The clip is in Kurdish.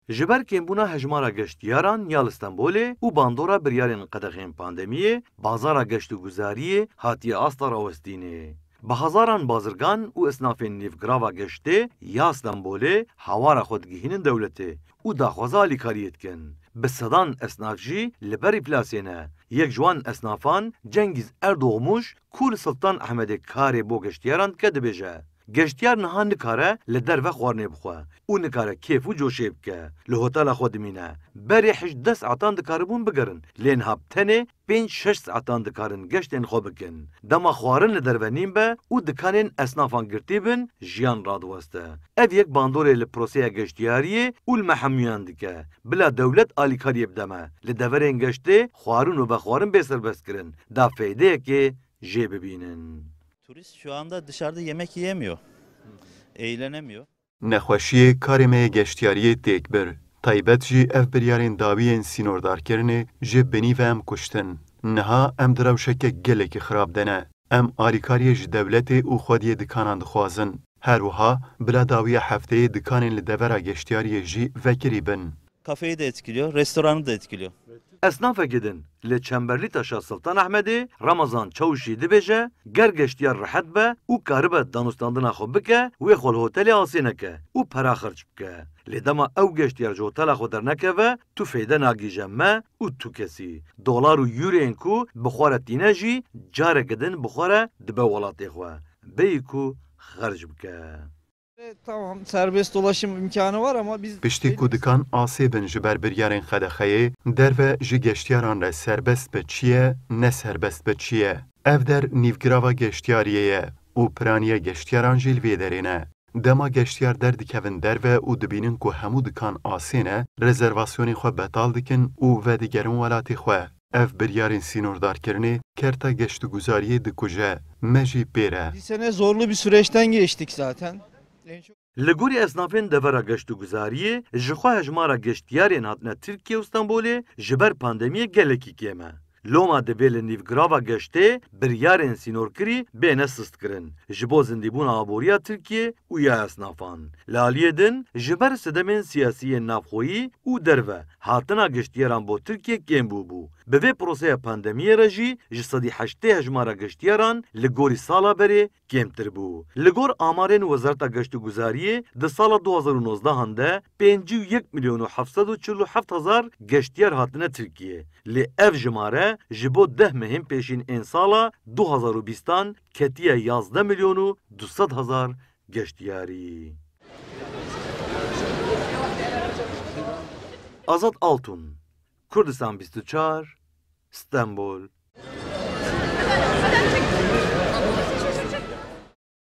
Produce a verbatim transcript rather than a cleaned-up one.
Ji ber kêmbûna hejmara geştiyaran ya li Stenbolê û bandora biryarên qedexên pandemiyê, bazara geştguzariyê hatiye asta rawestînê. Bi hezaran bazirgan û esnafên nîvgirava geştê ya Stenbolê hawara xwe digihînin dewletê û daxwaza alîkariyê dikin. Bi sedan esnaf jî li ber îflasê ne. Yek ji wan esnafan Cengîz Erdoxmuş ku li Siltan Ehmedê karê bo geştiyaran dike dibêje, geştiyar niha nikare li derve xwarinê bixwe û nikare kêf û coşê bike. Li hotela xwe dimîne. Berê heşt deh saetan dikaribûn bigerin, lê niha bi tenê pênc şeş saetan dikarin geştên xwe bikin. Dema xwarin li derve nîn be û dikanên esnafan girtî bin, jiyan radiweste. Ev yek bandorê li proseya geştiyariyê û li me hemûyan dike. Bila dewlet alîkariyê bide me. Li deverên geştê xwarin û vexwarin bê serbestkirin, da feydeyekê jê bibînin. Turist şu anda dışarıda yemek yiyemiyor. Eğlenemiyor. Nexweşiyê karê me yê geştiyariyê têk bir. Taybet jî ev biryarên dawî yên sînordarkirinê ji binî ve em kuştin. Niha em di rewşeke gelekî xirab de ne. Em alîkariyê ji dewletê û xwediyê dikanan dixwazin. Her wiha bila dawiya hefteyê dikanên li devera geştiyariyê jî vekirî bin. Kafeyi de etkiliyor, restoranı da etkiliyor. Esnafekî din li Çemberlî Taşa Siltan Ehmedê Ramazan Çawişî dibêje, ger geştiyar rehet be û karibe danûstandina xwe bike, wê xwe li hotelê asê neke û pera xerc bike. Lê dema ew geştiyar ji hotela xwe dernekeve, tu feyde nagihîje me û tu kesî. Dolar û yûreyên ku bi xwe re tîne jî careke din bi xwe re dibe welatê xwe. Bêyî ku xerc bike. E, tamam, serbest dolaşım imkanı var ama biz Piştî ku dikan asê bin ji ber biryarên qedexeyê, derve ji geştiyaran re serbest be çi ye, ne serbest be çi ye. Ev der nîvgirava geştiyariyê ye û piraniya geştiyaran jî li vê derê ne. Dema geştiyar derdikevin derve û dibînin ku hemû dikan asê ne, rezervasyonên xwe betal dikin û vedigerin welatê xwe. Ev biryarên sînordarkirinê kerta geştguzariyê dikuje, me jî pê re. Bir sene zorlu bir süreçten geçtik zaten. En çok Li gorî esnafên devera geştguzariyê, ji xwe hejmara geştiyarên hatine Tirkiye û Stenbolê ji ber pandemiyê gelekî kêm e. Loma divê li nîvgirava geştê biryarên sînorkirî bêne sistkirin, ji bo zindîbûna aboriya Tirkiye û ya esnafan. Li aliyê din, ji ber sedemên siyasî yên navxweyî û derve, hatina geştiyaran bo Tirkiye kêm bûbû. Bi vê proseya pandemiyê re jî ji sedî heştê hejmara geştiyaran li gorî sala berê kêmtir bû. Li gor amarên Wezareta Geştguzariyê, di sala du hazar û nozdehan de pêncî û yek milyon û heft sed û çil û heft hezar geştiyar hatine Tirkiye. Lê ev jimare ji bo deh mehên pêşîn ên sala du hazar û bîstan ketiye yazdeh milyon û du sed hezar geştiyarî. Azad Altun, Kurdistan bîst û çar, Stenbol.